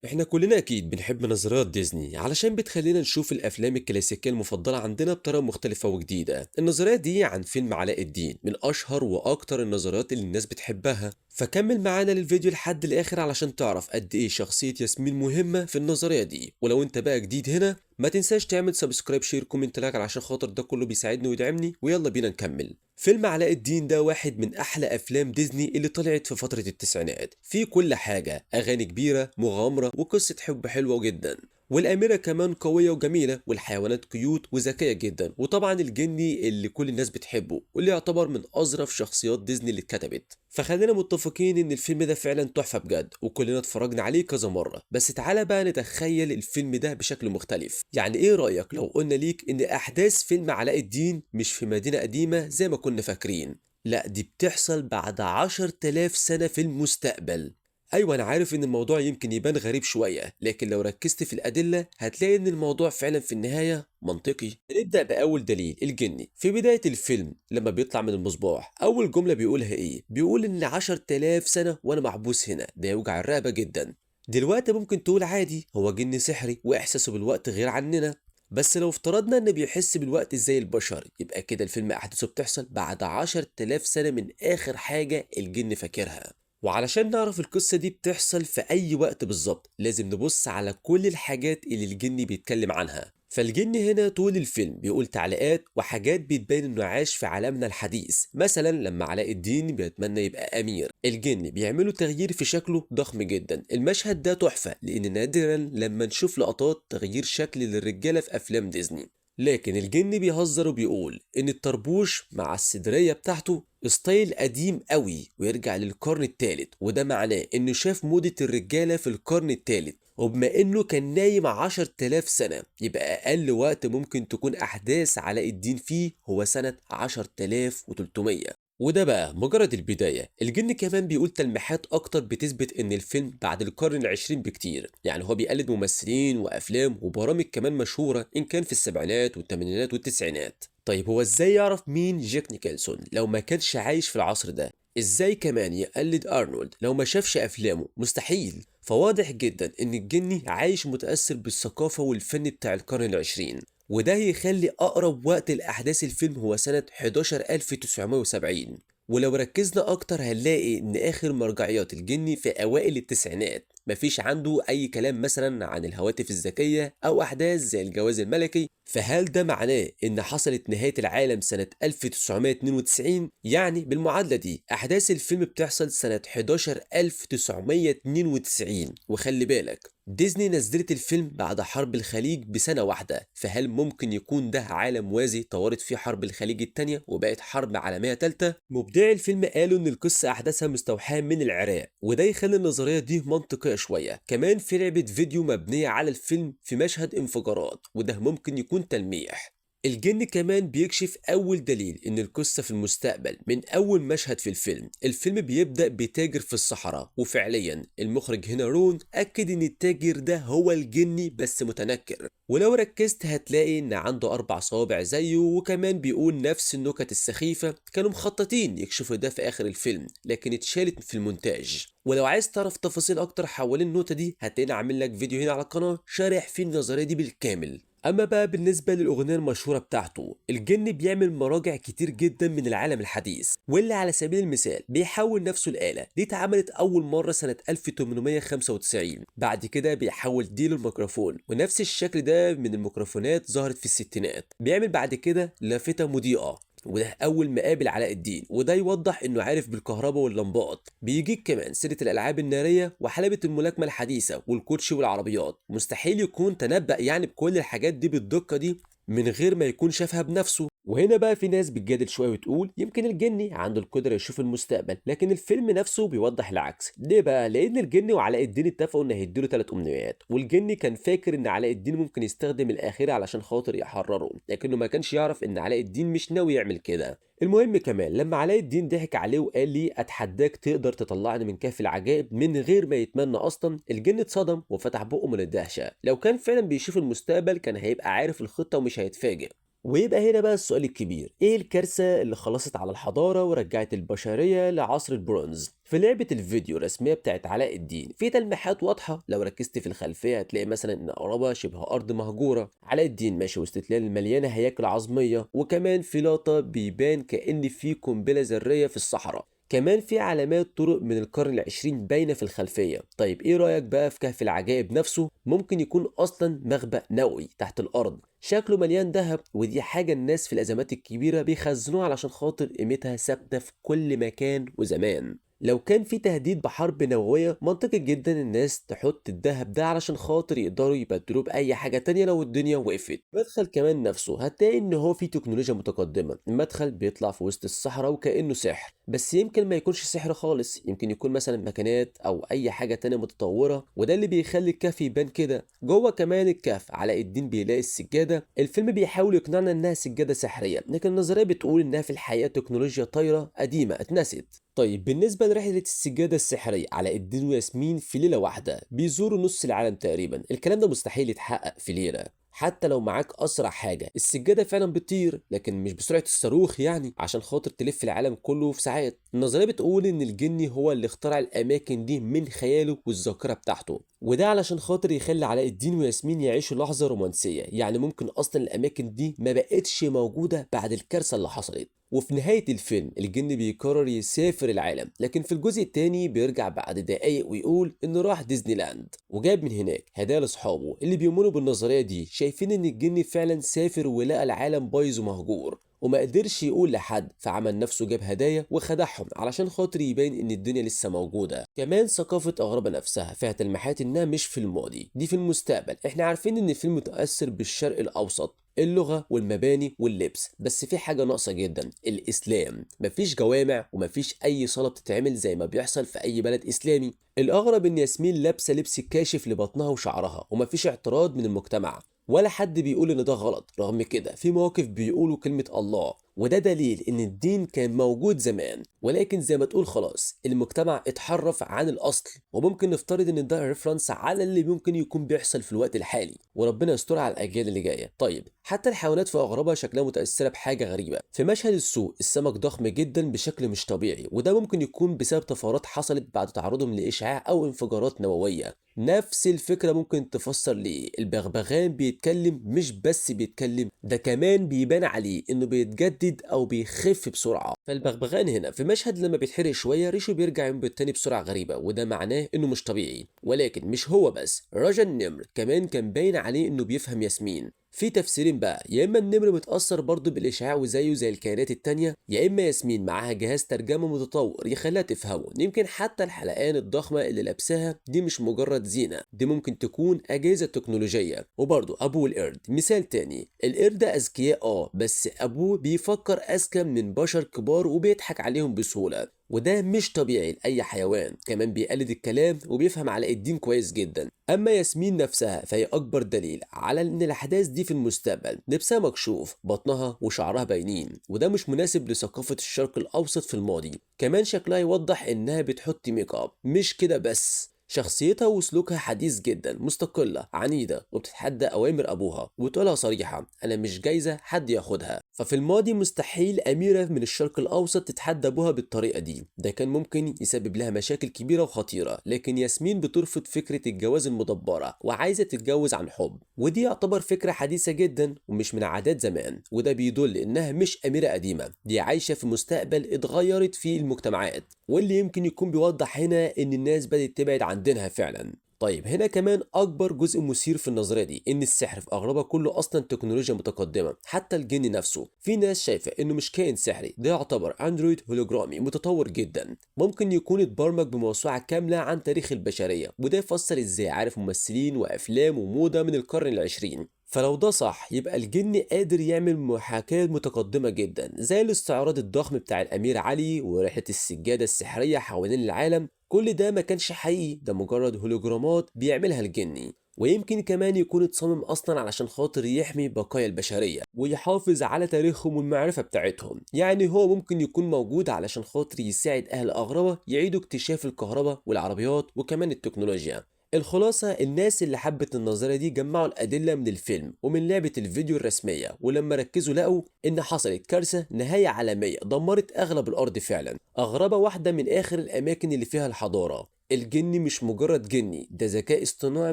احنا كلنا اكيد بنحب نظريات ديزني علشان بتخلينا نشوف الافلام الكلاسيكية المفضلة عندنا بطريقة مختلفة وجديدة. النظرية دي عن فيلم علاء الدين من اشهر واكتر النظريات اللي الناس بتحبها، فكمل معانا للفيديو لحد الاخر علشان تعرف قد ايه شخصية ياسمين مهمة في النظرية دي. ولو انت بقى جديد هنا ما تنساش تعمل subscribe share comment like علشان خاطر ده كله بيساعدني ويدعمني. ويلا بينا نكمل. فيلم علاء الدين ده واحد من احلى افلام ديزني اللي طلعت في فترة التسعينات، فيه كل حاجة، اغاني كبيرة، مغامرة، وقصة حب حلوة جدا، والأميرة كمان قوية وجميلة، والحيوانات cute وذكية جدا، وطبعا الجني اللي كل الناس بتحبه واللي يعتبر من أظرف شخصيات ديزني اللي اتكتبت. فخلينا متفقين إن الفيلم ده فعلا تحفة بجد وكلنا اتفرجنا عليه كذا مرة. بس تعالى بقى نتخيل الفيلم ده بشكل مختلف. يعني إيه رأيك لو قلنا ليك إن أحداث فيلم علاء الدين مش في مدينة قديمة زي ما كنا فاكرين، لا دي بتحصل بعد 10,000 سنة في المستقبل. أيوة أنا عارف إن الموضوع يمكن يبان غريب شوية، لكن لو ركزت في الأدلة هتلاقي إن الموضوع فعلا في النهاية منطقي. نبدأ بأول دليل، الجني. في بداية الفيلم لما بيطلع من المصباح أول جملة بيقولها إيه؟ بيقول إن 10,000 سنة وأنا محبوس هنا. ده يوجع الرقبة جدا. دلوقتي ممكن تقول عادي هو جني سحري وإحساسه بالوقت غير عننا، بس لو افترضنا إن بيحس بالوقت زي البشر يبقى كده الفيلم أحداثه بتحصل بعد 10,000 سنة من آخر حاجة الجن فاكرها. وعلشان نعرف القصة دي بتحصل في أي وقت بالظبط لازم نبص على كل الحاجات اللي الجن بيتكلم عنها. فالجن هنا طول الفيلم بيقول تعليقات وحاجات بتبين انه عاش في عالمنا الحديث. مثلا لما علاء الدين بيتمنى يبقى امير، الجن بيعملوا تغيير في شكله ضخم جدا. المشهد ده تحفة لان نادرا لما نشوف لقطات تغيير شكل للرجالة في افلام ديزني. لكن الجن بيهزر وبيقول ان الطربوش مع الصدرية بتاعته style قديم قوي ويرجع للقرن الثالث، وده معناه انه شاف موضة الرجالة في القرن الثالث، وبما انه كان نايم 10,000 سنة يبقى اقل وقت ممكن تكون احداث علاء الدين فيه هو سنة 10,300. وده بقى مجرد البداية. الجن كمان بيقول تلميحات أكتر بتثبت إن الفيلم بعد القرن العشرين بكتير. يعني هو بيقلد ممثلين وأفلام وبرامج كمان مشهورة إن كان في السبعينات والثمانينات والتسعينات. طيب هو إزاي يعرف مين جاك نيكلسون لو ما كانش عايش في العصر ده؟ إزاي كمان يقلد أرنولد لو ما شافش أفلامه؟ مستحيل. فواضح جدا إن الجني عايش متأثر بالثقافة والفن بتاع القرن العشرين، وده يخلي أقرب وقت لأحداث الفيلم هو سنة 11970. ولو ركزنا أكتر هنلاقي إن آخر مرجعيات الجني في أوائل التسعينات، مفيش عنده أي كلام مثلا عن الهواتف الذكية أو أحداث زي الجواز الملكي. فهل ده معناه إن حصلت نهاية العالم سنة 1992؟ يعني بالمعادلة دي أحداث الفيلم بتحصل سنة 11992. وخلي بالك ديزني نزلت الفيلم بعد حرب الخليج بسنة واحدة، فهل ممكن يكون ده عالم موازي طورت فيه حرب الخليج التانية وبقت حرب عالمية تالتة؟ مبدعي الفيلم قالوا إن القصة أحداثها مستوحاة من العراق، وده يخلي النظرية دي منطقية شوية. كمان في لعبة فيديو مبنية على الفيلم في مشهد انفجارات، وده ممكن يكون تلميح. الجن كمان بيكشف أول دليل إن القصة في المستقبل من أول مشهد في الفيلم. الفيلم بيبدأ بتاجر في الصحراء، وفعليا المخرج هنا رون أكد إن التاجر ده هو الجني بس متنكر. ولو ركزت هتلاقي إن عنده 4 صوابع زيه، وكمان بيقول نفس النكت السخيفة. كانوا مخططين يكشفوا ده في آخر الفيلم لكن اتشالت في المونتاج. ولو عايز تعرف تفاصيل أكتر حوالين النقطة دي هتلاقيني عامل لك فيديو هنا على القناة شارح فيه النظرية دي بالكامل. أما بقى بالنسبة للأغنية المشهورة بتاعته، الجن بيعمل مراجع كتير جدا من العالم الحديث، واللي على سبيل المثال بيحول نفسه الآلة دي اتعملت أول مرة سنة 1895، بعد كده بيحول دي للميكروفون، ونفس الشكل ده من الميكروفونات ظهرت في الستينات. بيعمل بعد كده لافتة مضيئة، وده أول ما قابل علاء الدين، وده يوضح إنه عارف بالكهرباء واللمبات. بيجيك كمان سيرة الألعاب النارية وحلبة الملاكمة الحديثة والكوتشي والعربيات. مستحيل يكون تنبأ يعني بكل الحاجات دي بالدقة دي من غير ما يكون شافها بنفسه. وهنا بقى في ناس بتجادل شوية وتقول يمكن الجني عنده القدرة يشوف المستقبل، لكن الفيلم نفسه بيوضح العكس. ليه بقى؟ لأن الجني وعلاء الدين اتفقوا إن هيديله 3 أمنيات، والجني كان فاكر إن علاء الدين ممكن يستخدم الأخيرة علشان خاطر يحرره، لكنه ما كانش يعرف إن علاء الدين مش ناوي يعمل كده. المهم كمان لما علاء الدين ضحك عليه وقال لي أتحداك تقدر تطلعني من كهف العجائب من غير ما يتمنى أصلا، الجن اتصدم وفتح بقه من الدهشة. لو كان فعلا بيشوف المستقبل كان هيبقى عارف الخطة ومش هيتفاجئ. ويبقى هنا بقى السؤال الكبير، ايه الكارثة اللي خلصت على الحضارة ورجعت البشرية لعصر البرونز؟ في لعبة الفيديو الرسمية بتاعت علاء الدين في تلميحات واضحة، لو ركزت في الخلفية هتلاقي مثلا ان أغربة شبه أرض مهجورة، علاء الدين ماشي وسط تلال مليانة هياكل عظمية، وكمان في لقطة بيبان كأن في قنبلة ذرية في الصحراء، كمان في علامات طرق من القرن العشرين باينة في الخلفية. طيب ايه رأيك بقى في كهف العجائب نفسه؟ ممكن يكون اصلا مخبأ نووي تحت الارض، شكله مليان ذهب، ودي حاجة الناس في الازمات الكبيرة بيخزنوها علشان خاطر قيمتها ثابتة في كل مكان وزمان. لو كان في تهديد بحرب نووية منطقي جدا الناس تحط الذهب ده علشان خاطر يقدروا يبدلوه بأي حاجة تانية لو الدنيا وقفت. المدخل كمان نفسه هتلاقي ان هو فيه تكنولوجيا متقدمة، المدخل بيطلع في وسط الصحراء وكأنه سحر، بس يمكن ما يكونش سحر خالص، يمكن يكون مثلا مكانات او اي حاجة تانية متطورة، وده اللي بيخلي الكهف يبان كده. جوه كمان الكهف علاء الدين بيلاقي السجادة، الفيلم بيحاول يقنعنا انها سجادة سحرية، لكن النظرية بتقول انها في الحقيقة تكنولوجيا طايرة قديمة اتنست. طيب بالنسبة لرحلة السجادة السحرية، علاء الدين وياسمين في ليلة واحدة بيزوروا نص العالم تقريبا، الكلام ده مستحيل يتحقق في ليلة حتى لو معاك أسرع حاجة. السجادة فعلا بتطير لكن مش بسرعة الصاروخ يعني عشان خاطر تلف العالم كله في ساعات. النظرية بتقول إن الجني هو اللي اخترع الأماكن دي من خياله والذاكرة بتاعته، وده علشان خاطر يخلي علاء الدين وياسمين يعيشوا لحظة رومانسية، يعني ممكن أصلا الأماكن دي ما بقتش موجودة بعد الكارثة اللي حصلت. وفي نهاية الفيلم الجن بيقرر يسافر العالم، لكن في الجزء الثاني بيرجع بعد دقايق ويقول انه راح ديزني لاند وجاب من هناك هدايا لاصحابه اللي بيؤمنوا بالنظرية دي، شايفين ان الجن فعلا سافر ولقى العالم بايظ ومهجور وما قدرش يقول لحد، فعمل نفسه جاب هدايا وخدعهم علشان خاطر يبين ان الدنيا لسه موجودة. كمان ثقافة أغربة نفسها فيها تلميحات انها مش في الماضي، دي في المستقبل. احنا عارفين ان الفيلم متأثر بالشرق الأوسط، اللغة والمباني واللبس، بس في حاجة ناقصة جدا، الإسلام. مفيش جوامع ومفيش أي صلاة بتتعمل زي ما بيحصل في أي بلد إسلامي. الأغرب إن ياسمين لابسة لبس كاشف لبطنها وشعرها ومفيش اعتراض من المجتمع ولا حد بيقول إن ده غلط، رغم كده في مواقف بيقولوا كلمة الله، وده دليل إن الدين كان موجود زمان، ولكن زي ما تقول خلاص المجتمع اتحرف عن الأصل. وممكن نفترض إن ده reference على اللي ممكن يكون بيحصل في الوقت الحالي، وربنا يستر على الأجيال اللي جاية. طيب حتى الحيوانات في أغربها شكلها متأثرة بحاجة غريبة. في مشهد السوق السمك ضخم جدا بشكل مش طبيعي، وده ممكن يكون بسبب طفرات حصلت بعد تعرضهم لإشعاع أو انفجارات نووية. نفس الفكرة ممكن تفسر ليه البغبغان بيتكلم، مش بس بيتكلم، ده كمان بيبان عليه انه بيتجدد او بيخف بسرعة. فالبغبغان هنا في مشهد لما بيتحرق شوية ريشه بيرجع ينبت تاني بسرعة غريبة، وده معناه انه مش طبيعي. ولكن مش هو بس، رجا النمر كمان كان باين عليه انه بيفهم ياسمين. في تفسيرين بقى، يا اما النمر متأثر برضه بالإشعاع وزيه زي الكائنات التانية، يا اما ياسمين معاها جهاز ترجمة متطور يخليها تفهمه. يمكن حتى الحلقان الضخمة اللي لابساها دي مش مجرد زينة، دي ممكن تكون أجهزة تكنولوجية. وبرضه أبوه القرد مثال تاني، القرد أذكياء بس أبوه بيفكر أذكى من بشر كبار وبيضحك عليهم بسهولة، وده مش طبيعي لأي حيوان. كمان بيقلد الكلام وبيفهم علاء الدين كويس جدا. أما ياسمين نفسها فهي أكبر دليل على إن الأحداث دي في المستقبل، لبسها مكشوف، بطنها وشعرها باينين، وده مش مناسب لثقافة الشرق الأوسط في الماضي. كمان شكلها يوضح إنها بتحط make up. مش كده بس، شخصيتها وسلوكها حديث جدا، مستقلة، عنيدة، وبتتحدى أوامر أبوها وتقولها صريحة أنا مش جايزة حد ياخدها. ففي الماضي مستحيل أميرة من الشرق الأوسط تتحدى أبوها بالطريقة دي، ده كان ممكن يسبب لها مشاكل كبيرة وخطيرة. لكن ياسمين بترفض فكرة الجواز المدبرة وعايزة تتجوز عن حب، ودي يعتبر فكرة حديثة جدا ومش من عادات زمان، وده بيدل إنها مش أميرة قديمة، دي عايشة في مستقبل اتغيرت فيه المجتمعات، واللي يمكن يكون بيوضح هنا إن الناس بدأت تبعد عن دينها فعلا. طيب هنا كمان أكبر جزء مثير في النظرية دي إن السحر في أغربها كله أصلا تكنولوجيا متقدمة، حتى الجن نفسه في ناس شايفة إنه مش كائن سحري، ده يعتبر أندرويد هولوجرامي متطور جدا، ممكن يكون اتبرمج بموسوعة كاملة عن تاريخ البشرية، وده يفسر إزاي عارف ممثلين وأفلام وموضة من القرن العشرين. فلو ده صح يبقى الجن قادر يعمل محاكاة متقدمة جدا زي الاستعراض الضخم بتاع الأمير علي ورحلة السجادة السحرية حوالين العالم. كل ده ما كانش حقيقي، ده مجرد هولوجرامات بيعملها الجني. ويمكن كمان يكون اتصمم اصلا علشان خاطر يحمي بقايا البشرية ويحافظ على تاريخهم والمعرفة بتاعتهم، يعني هو ممكن يكون موجود علشان خاطر يساعد اهل اغربة يعيدوا اكتشاف الكهرباء والعربيات وكمان التكنولوجيا. الخلاصة، الناس اللي حبت النظرية دي جمعوا الأدلة من الفيلم ومن لعبة الفيديو الرسمية، ولما ركزوا لقوا إن حصلت كارثة نهاية عالمية دمرت أغلب الأرض فعلا. أغربة واحدة من آخر الأماكن اللي فيها الحضارة. الجني مش مجرد جني، ده ذكاء اصطناعي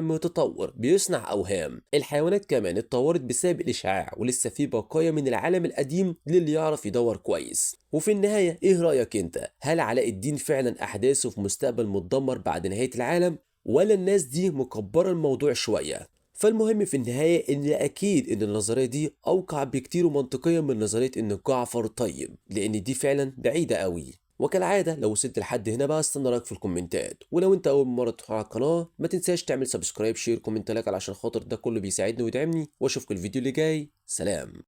متطور بيصنع أوهام. الحيوانات كمان اتطورت بسبب الإشعاع، ولسه في بقايا من العالم القديم للي يعرف يدور كويس. وفي النهاية إيه رأيك أنت؟ هل علاء الدين فعلا أحداثه في مستقبل متدمر بعد نهاية العالم، ولا الناس دي مكبرة الموضوع شوية؟ فالمهم في النهاية إن أكيد إن النظرية دي أوقع بكتير ومنطقية من نظرية إن جعفر طيب، لأن دي فعلا بعيدة قوي. وكالعادة لو وصلت لحد هنا بقى استنى رأيك في الكومنتات، ولو انت اول مرة تدخل على القناة ما تنساش تعمل subscribe share comment like علشان خاطر ده كله بيساعدني ويدعمني، واشوفكم الفيديو اللي جاي. سلام.